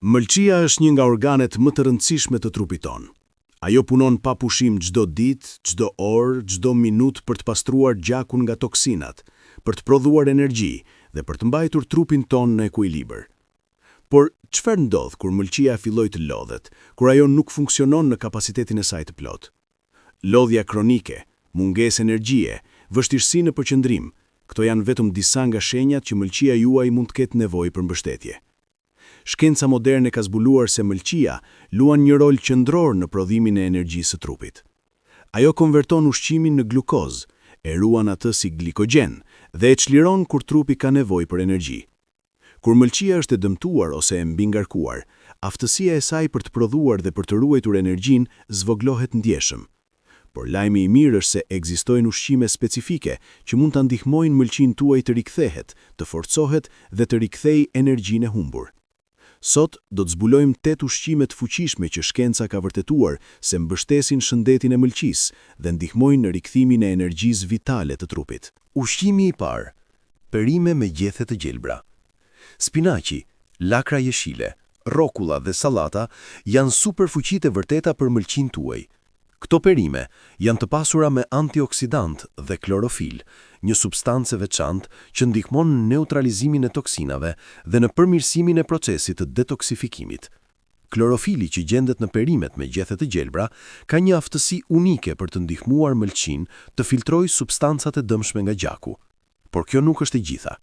Mëlçia është një nga organet më të rëndësishme të trupit tonë. Ajo punon pa pushim çdo ditë, çdo orë, çdo minutë për të pastruar gjakun nga toksinat, për të prodhuar energji dhe për të mbajtur trupin tonë në ekuilibër. Por, çfarë ndodh kur mëlçia filloi të lodhet, kur ajo nuk funksionon në kapacitetin e saj të plotë? Lodhja kronike, mungesë energjie, vështirësi në përqendrim, këto janë vetëm disa nga shenjat që mëlçia juaj mund të ketë nevojë për mbështetje. Shkenca moderne ka zbuluar se mëlçia luan një rol qendror në prodhimin e energjisë së trupit. Ajo konverton ushqimin në glukozë, e ruan atë si glikogjen dhe e çliron kur trupi ka nevojë për energji. Kur mëlçia është e dëmtuar ose e mbingarkuar, aftësia e saj për të prodhuar dhe për të ruajtur energjinë zvogëlohet ndjeshëm. Por lajmi i mirë është se ekzistojnë ushqime specifike që mund ta ndihmojnë mëlçinë tuaj të rikthehet, të forcohet dhe të rikthejë energjinë e humbur. Sot do të zbulojmë 8 ushqime të fuqishme që shkenca ka vërtetuar se mbështesin shëndetin e mëlçisë dhe ndihmojnë në rikthimin e energjisë vitale të trupit. Ushqimi i parë, perime me gjethe të gjelbra. Spinaqi, lakra jeshile, rrokulla dhe sallata janë superfuqitë e vërteta për mëlçinë tuaj. Këto perime janë të pasura me antioksidantë dhe klorofil, një substancë e veçantë që ndihmon në neutralizimin e toksinave dhe në përmirësimin e procesit të detoksifikimit. Klorofili që gjendet në perimet me gjethe të gjelbra ka një aftësi unike për të ndihmuar mëlçinë të filtrojë substancat e dëmshme nga gjaku. Por kjo nuk është e gjitha.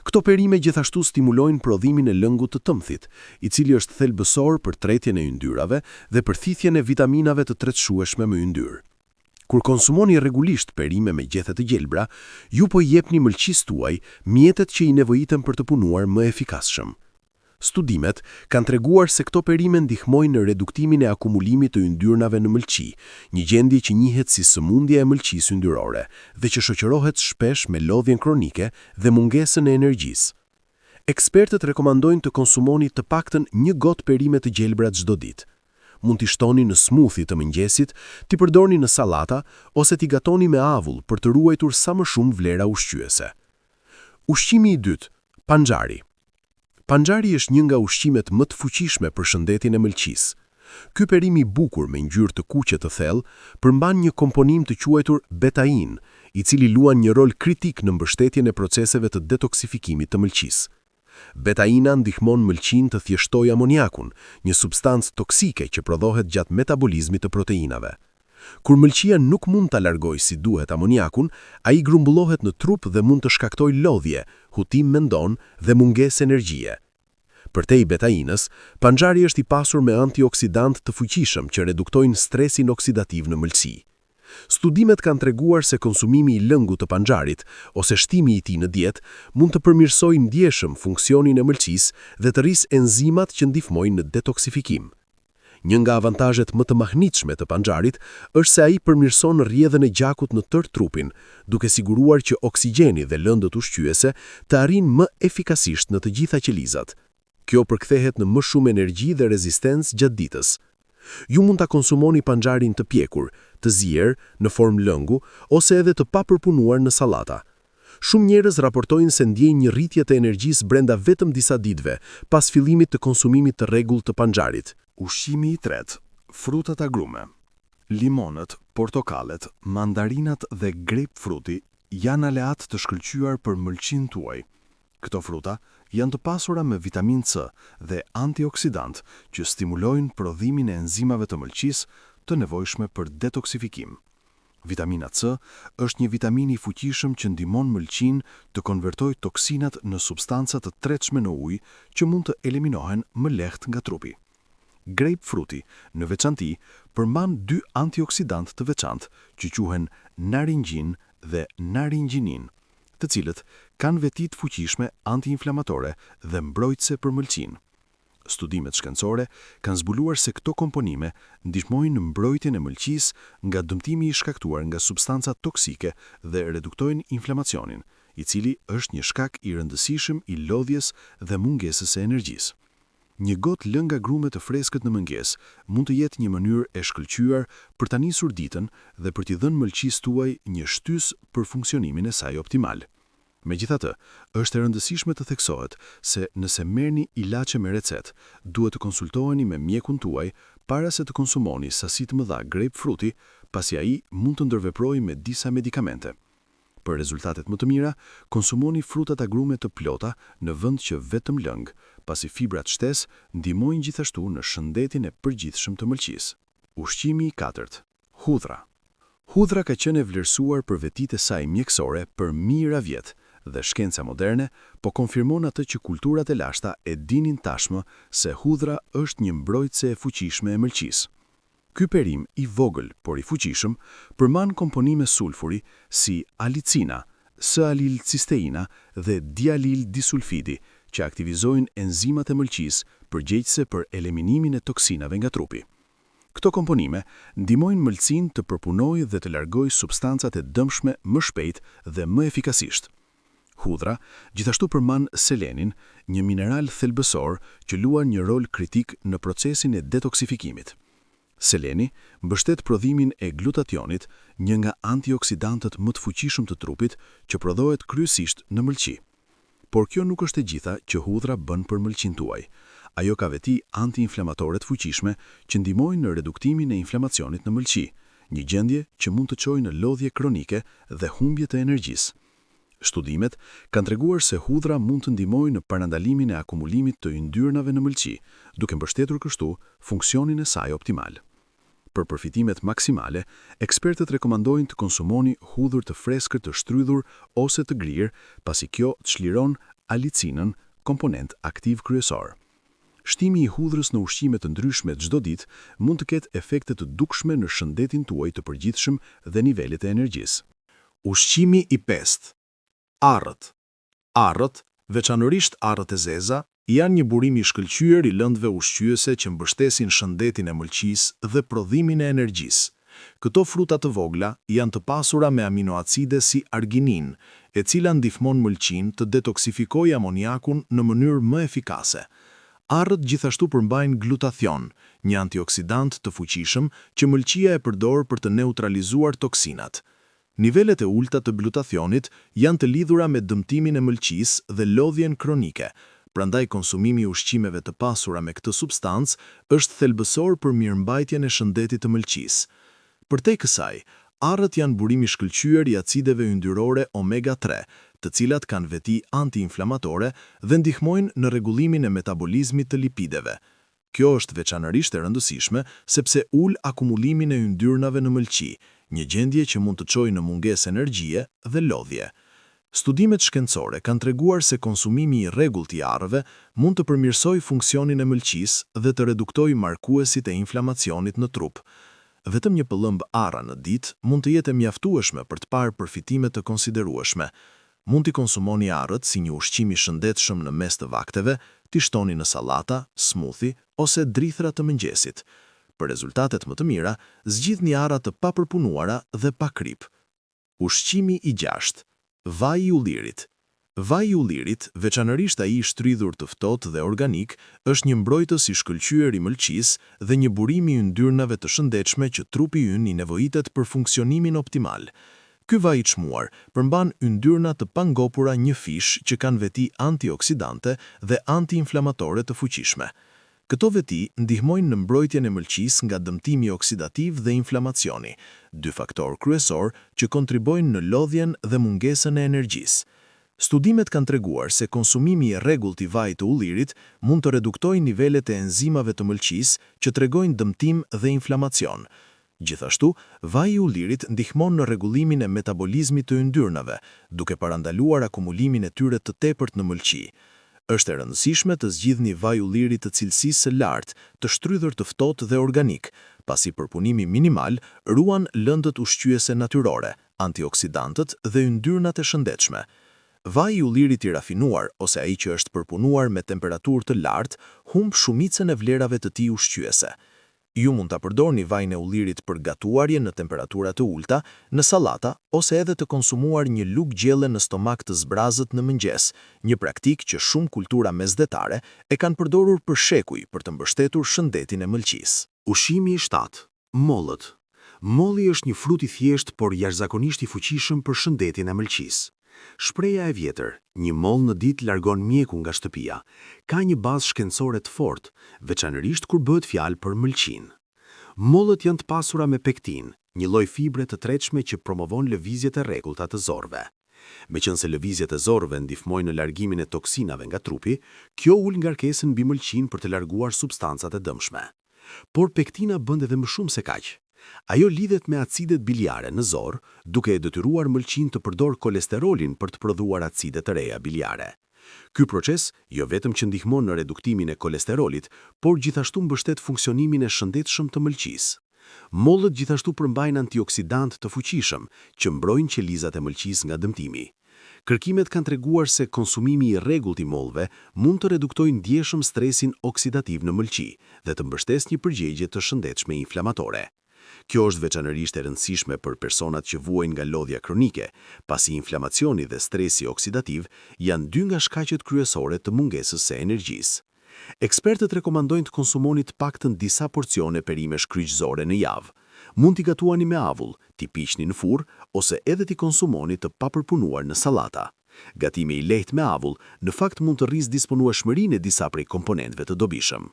Këto perime gjithashtu stimulojnë prodhimin e lëngut të tëmthit, i cili është thelbësor për tretjen e yndyrave dhe për thithjen e vitaminave të tretëshueshme me yndyrë. Kur konsumoni rregullisht perime me gjethe të gjelbra, ju po i jepni mëlçisë tuaj mjetet që i nevojiten për të punuar më efikasshëm. Studimet kanë treguar se këto perime ndihmojnë në reduktimin e akumulimit të yndyrnave në mëlçi, një gjendje që njihet si sëmundja e mëlçisë yndyrore dhe që shoqërohet shpesh me lodhjen kronike dhe mungesën e energjisë. Ekspertët rekomandojnë të konsumoni të paktën një gotë perime të gjelbra çdo ditë. Mund t'i shtoni në smoothie të mëngjesit, t'i përdorni në sallata ose t'i gatoni me avull për të ruajtur sa më shumë vlera ushqyese. Ushqimi i dytë, panxhari. Panxhari është një nga ushqimet më të fuqishme për shëndetin e mëlçisë. Ky perim i bukur me ngjyrë të kuqe të thellë përmban një komponim të quajtur betainë, i cili luan një rol kritik në mbështetjen e proceseve të detoksifikimit të mëlçisë. Betaina ndihmon mëlçinë të thjeshtojë amoniakun, një substancë toksike që prodhohet gjatë metabolizmit të proteinave. Kur mëlçia nuk mund ta largojë si duhet amoniakun, ai grumbullohet në trup dhe mund të shkaktojë lodhje, hutim mendon dhe mungesë energjie. Përtej betainës, panxhari është i pasur me antioksidantë të fuqishëm që reduktojnë stresin oksidativ në mëlçi. Studimet kanë treguar se konsumimi i lëngut të panxharit ose shtimi i tij në dietë mund të përmirësojë ndjeshëm funksionin e mëlçisë dhe të rrisë enzimat që ndihmojnë në detoksifikim. Një nga avantazhet më të mahnitshme të panxharit është se ai përmirëson rrjedhën e gjakut në tërë trupin, duke siguruar që oksigjeni dhe lëndët ushqyese të arrijnë më efikasisht në të gjitha qelizat. Kjo përkthehet në më shumë energji dhe rezistencë gjatë ditës. Ju mund ta konsumoni panxharin të pjekur, të zier, në formë lëngu, ose edhe të papërpunuar në sallata. Shumë njerëz raportojnë se ndjejnë një rritje të energjisë brenda vetëm disa ditëve, pas fillimit të konsumimit të rregullt të panxharit. Ushqimi i tretë, frutat agrume. Limonët, portokallet, mandarinat dhe grejpfruti janë aleatë të shkëlqyer për mëlçinë tuaj. Këto fruta janë të pasura me vitaminë C dhe antioksidantë që stimulojnë prodhimin e enzimave të mëlçisë të nevojshme për detoksifikim. Vitamina C është një vitaminë i fuqishëm që ndihmon mëlçinë të konvertojë toksinat në substanca të tretshme në ujë që mund të eliminohen më lehtë nga trupi. Grejpfruti, në veçanti, përmban dy antioksidantë të veçantë që quhen naringjinë dhe naringjininë, të cilët kanë veti të fuqishme antiinflamatore dhe mbrojtëse për mëlçinë. Studimet shkencore kanë zbuluar se këto komponime ndihmojnë në mbrojtjen e mëlçisë nga dëmtimi i shkaktuar nga substancat toksike dhe reduktojnë inflamacionin, i cili është një shkak i rëndësishëm i lodhjes dhe mungesës së energjisë. Një gotë lëng agrume të freskët në mëngjes mund të jetë një mënyrë e shkëlqyer për ta nisur ditën dhe për t'i dhënë mëlçisë tuaj një shtysë për funksionimin e saj optimal. Megjithatë, është e rëndësishme të theksohet se nëse merrni ilaçe me recetë, duhet të konsultoheni me mjekun tuaj para se të konsumoni sasi të mëdha grejpfruti, pasi ai mund të ndërveprojë me disa medikamente. Për rezultatet më të mira, konsumoni frutat agrume të plota në vend që vetëm lëng, pasi fibrat shtesë ndihmojnë gjithashtu në shëndetin e përgjithshëm të mëlçisë. Ushqimi i katërt, hudhra. Hudhra ka qenë e vlerësuar për vetitë e saj mjekësore për mijëra vjet dhe shkenca moderne po konfirmon atë që kulturat e lashta e dinin tashmë se hudhra është një mbrojtëse e fuqishme e mëlçisë. Ky perim i vogël, por i fuqishëm, përmban komponime sulfuri si alicina, S-alil-cisteina dhe dialil-disulfidi që aktivizojnë enzimat e mëlçisë përgjegjëse për eliminimin e toksinave nga trupi. Këto komponime ndihmojnë mëlçinë të përpunojë dhe të largojë substancat e dëmshme më shpejt dhe më efikasisht. Hudhra gjithashtu përmban selenin, një mineral thelbësor që luan një rol kritik në procesin e detoksifikimit. Seleni mbështet prodhimin e glutationit, një nga antioksidantët më të fuqishëm të trupit që prodhohet kryesisht në mëlçi. Por kjo nuk është e gjitha që hudhra bën për mëlçinë tuaj. Ajo ka veti antiinflamatore të fuqishme që ndihmojnë në reduktimin e inflamacionit në mëlçi, një gjendje që mund të çojë në lodhje kronike dhe humbje të energjisë. Studimet kanë treguar se hudhra mund të ndihmojë në parandalimin e akumulimit të yndyrnave në mëlçi, duke mbështetur kështu funksionin e saj optimal. Për përfitimet maksimale, ekspertët rekomandojnë të konsumoni hudhër të freskët të shtrydhur ose të grirë, pasi kjo çliron alicinën, komponent aktiv kryesor. Shtimi i hudhrës në ushqime të ndryshme çdo ditë mund të ketë efekte të dukshme në shëndetin tuaj të përgjithshëm dhe nivelet e energjisë. Ushqimi i pestë. Arrët. Arrët, veçanërisht arrët e zeza, janë një burim i shkëlqyer i lëndëve ushqyese që mbështesin shëndetin e mëlçisë dhe prodhimin e energjisë. Këto fruta të vogla janë të pasura me aminoacide si argininë, e cila ndihmon mëlçinë të detoksifikojë amoniakun në mënyrë më efikase. Arrët gjithashtu përmbajnë glutathion, një antioksidant të fuqishëm që mëlçia e përdor për të neutralizuar toksinat. Nivelet e ulëta të glutathionit janë të lidhura me dëmtimin e mëlçisë dhe lodhjen kronike, prandaj konsumimi i ushqimeve të pasura me këtë substancë është thelbësor për mirëmbajtjen e shëndetit të mëlçisë. Përtej kësaj, arrët janë burim i shkëlqyer i acideve yndyrore omega 3, të cilat kanë veti antiinflamatore dhe ndihmojnë në rregullimin e metabolizmit të lipideve. Kjo është veçanërisht e rëndësishme sepse ul akumulimin e yndyrnave në mëlçi, një gjendje që mund të çojë në mungesë energjie dhe lodhje. Studimet shkencore kanë treguar se konsumimi i rregullt i arrëve mund të përmirësojë funksionin e mëlçisë dhe të reduktojë markuesit e inflamacionit në trup. Vetëm një pëllëmbë arra në ditë mund të jetë e mjaftueshme për të parë përfitime të konsiderueshme. Mund t'i konsumoni arrët si një ushqim i shëndetshëm në mes të vakteve, t'i shtoni në sallata, smoothie ose drithëra të mëngjesit. Për rezultatet më të mira, zgjidhni arra të papërpunuara dhe pa kripë. Ushqimi i gjashtë. Vaji i ullirit. Vaji i ullirit, veçanërisht ai i shtrydhur të ftohtë dhe organik, është një mbrojtës i shkëlqyer i mëlçisë dhe një burim i yndyrnave të shëndetshme që trupi ynë i nevojitet për funksionimin optimal. Ky vaj i çmuar përmban yndyrna të pangopura njëfish që kanë veti antioksidante dhe antiinflamatore të fuqishme. Këto veti ndihmojnë në mbrojtjen e mëlçisë nga dëmtimi oksidativ dhe inflamacioni, dy faktorë kryesorë që kontribuojnë në lodhjen dhe mungesën e energjisë. Studimet kanë treguar se konsumimi i rregullt i vajit të ullirit mund të reduktojë nivelet e enzimave të mëlçisë që tregojnë dëmtim dhe inflamacion. Gjithashtu, vaji i ullirit ndihmon në rregullimin e metabolizmit të yndyrnave, duke parandaluar akumulimin e tyre të tepërt në mëlçi. Është e rëndësishme të zgjidhni vaj ulliri të cilësisë së lartë, të shtrydhur të ftohtë dhe organik, pasi përpunimi minimal ruan lëndët ushqyese natyrore, antioksidantët dhe yndyrnat e shëndetshme. Vaji i ullirit i rafinuar ose ai që është përpunuar me temperaturë të lartë humb shumicën e vlerave të tij ushqyese. Ju mund ta përdorni vajin e ullirit për gatuarje në temperatura të ulëta, në sallata ose edhe të konsumuar një lugë gjelle në stomak të zbrazët në mëngjes, një praktikë që shumë kultura mesdhetare e kanë përdorur për shekuj për të mbështetur shëndetin e mëlçisë. Ushqimi i shtatë, mollët. Molli është një frut i thjeshtë por jashtëzakonisht i fuqishëm për shëndetin e mëlçisë. Shprehja e vjetër, një mollë në ditë largon mjekun nga shtëpia, ka një bazë shkencore të fortë, veçanërisht kur bëhet fjalë për mëlçinë. Mollët janë të pasura me pektinë, një lloj fibre të tretshme që promovon lëvizjet e rregullta të zorrëve. Meqenëse lëvizjet e zorrëve ndihmojnë në largimin e toksinave nga trupi, kjo ul ngarkesën mbi mëlçinë për të larguar substancat e dëmshme. Por pektina bën edhe më shumë se kaq. Ajo lidhet me acidet biliare në zorrë, duke e detyruar mëlçinë të përdorë kolesterolin për të prodhuar acide të reja biliare. Ky proces jo vetëm që ndihmon në reduktimin e kolesterolit, por gjithashtu mbështet funksionimin e shëndetshëm të mëlçisë. Mollët gjithashtu përmbajnë antioksidantë të fuqishëm që mbrojnë qelizat e mëlçisë nga dëmtimi. Kërkimet kanë treguar se konsumimi i rregullt i mollëve mund të reduktojë ndjeshëm stresin oksidativ në mëlçi dhe të mbështesë një përgjigje të shëndetshme inflamatore. Kjo është veçanërisht e rëndësishme për personat që vuajnë nga lodhja kronike, pasi inflamacioni dhe stresi oksidativ janë dy nga shkaqet kryesore të mungesës së energjisë. Ekspertët rekomandojnë të konsumoni të paktën disa porcione perimesh kryqëzore në javë. Mund t'i gatuani me avull, t'i piqni në furrë ose edhe t'i konsumoni të papërpunuar në sallata. Gatimi i lehtë me avull në fakt mund të rrisë disponueshmërinë e disa prej komponentëve të dobishëm.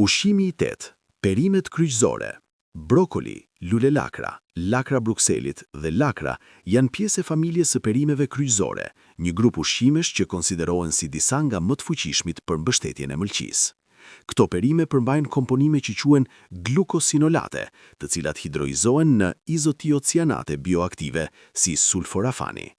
Ushqimi i tetë, perimet kryqëzore. Brokoli, lulelakra, lakra Brukselit dhe lakra janë pjesë e familjes së perimeve kryqëzore, një grup ushqimesh që konsiderohen si disa nga më të fuqishmit për mbështetjen e mëlçisë. Këto perime përmbajnë komponime që quhen glukosinolate, të cilat hidroizohen në izotiocianate bioaktive si sulforafani.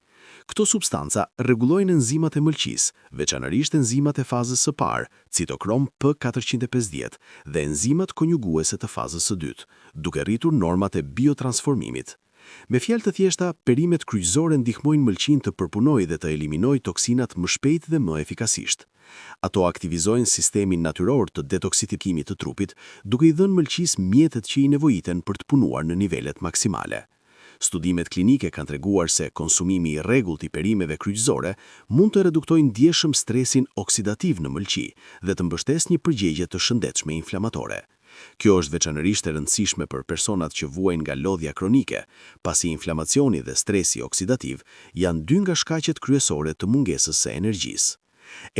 Këto substanca rregullojnë enzimat e mëlçisë, veçanërisht enzimat e fazës së parë, citokrom P450, dhe enzimat konjuguese të fazës së dytë, duke rritur normat e biotransformimit. Me fjalë të thjeshta, perimet kryqëzore ndihmojnë mëlçinë të përpunojë dhe të eliminojë toksinat më shpejt dhe më efikasisht. Ato aktivizojnë sistemin natyror të detoksifikimit të trupit, duke i dhënë mëlçisë mjetet që i nevojiten për të punuar në nivelet maksimale. Studimet klinike kanë treguar se konsumimi i rregullt i perimeve kryqëzore mund të reduktojë ndjeshëm stresin oksidativ në mëlçi dhe të mbështesë një përgjigje të shëndetshme inflamatore. Kjo është veçanërisht e rëndësishme për personat që vuajnë nga lodhja kronike, pasi inflamacioni dhe stresi oksidativ janë dy nga shkaqet kryesore të mungesës së energjisë.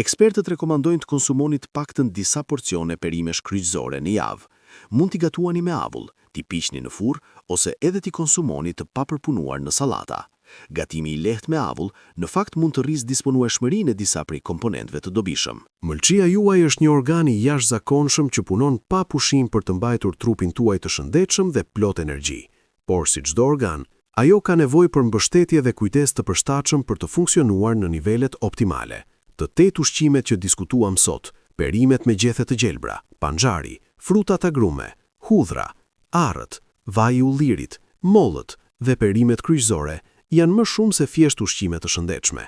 Ekspertët rekomandojnë të konsumoni të paktën disa porcione perimesh kryqëzore në javë. Mund t'i gatuani me avull, t'i piqni në furrë ose edhe t'i konsumoni të papërpunuar në sallata. Gatimi i lehtë me avull në fakt mund të rrisë disponueshmërinë e disa prej komponentëve të dobishëm. Mëlçia juaj është një organ i jashtëzakonshëm që punon pa pushim për të mbajtur trupin tuaj të shëndetshëm dhe plot energji. Por si çdo organ, ajo ka nevojë për mbështetje dhe kujdes të përshtatshëm për të funksionuar në nivelet optimale. Të tetë ushqimet që diskutuam sot, perimet me gjethe të gjelbra, panxhari, frutat agrume, hudhra, arrët, vaji i ullirit, mollët dhe perimet kryqëzore janë më shumë se thjesht ushqime të shëndetshme.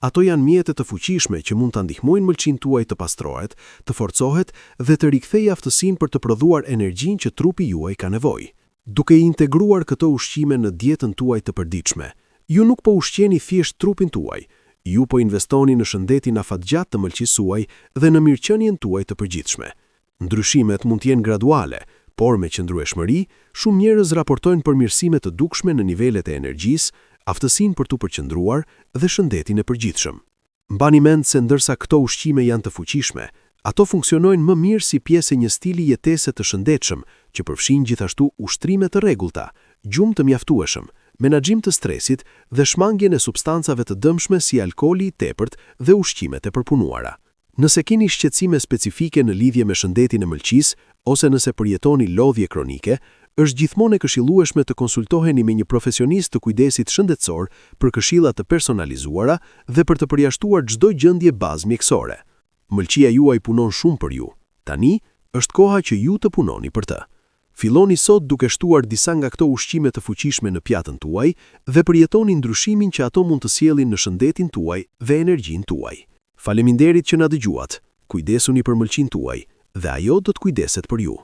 Ato janë mjete të fuqishme që mund ta ndihmojnë mëlçinë tuaj të pastrohet, të forcohet dhe të rikthejë aftësinë për të prodhuar energjinë që trupi juaj ka nevojë. Duke i integruar këto ushqime në dietën tuaj të përditshme, ju nuk po ushqeni thjesht trupin tuaj, ju po investoni në shëndetin afatgjatë të mëlçisë suaj dhe në mirëqenien tuaj të përgjithshme. Ndryshimet mund të jenë graduale, por me qëndrueshmëri, shumë njerëz raportojnë përmirësime të dukshme në nivelet e energjisë, aftësinë për t'u përqendruar dhe shëndetin e përgjithshëm. Mbani mend se ndërsa këto ushqime janë të fuqishme, ato funksionojnë më mirë si pjesë e një stili jetese të shëndetshëm që përfshin gjithashtu ushtrime të rregullta, gjumë të mjaftueshëm, menaxhim të stresit dhe shmangien e substancave të dëmshme si alkooli i tepërt dhe ushqimet e përpunuara. Nëse keni shqetësime specifike në lidhje me shëndetin e mëlçisë ose nëse përjetoni lodhje kronike, është gjithmonë e këshillueshme të konsultoheni me një profesionist të kujdesit shëndetësor për këshilla të personalizuara dhe për të përjashtuar çdo gjendje bazë mjekësore. Mëlçia juaj punon shumë për ju. Tani, është koha që ju të punoni për të. Filloni sot duke shtuar disa nga këto ushqime të fuqishme në pjatën tuaj dhe përjetoni ndryshimin që ato mund të sjellin në shëndetin tuaj dhe energjinë tuaj. Faleminderit që na dëgjuat. Kujdesuni për mëlçinë tuaj dhe ajo do të kujdeset për ju.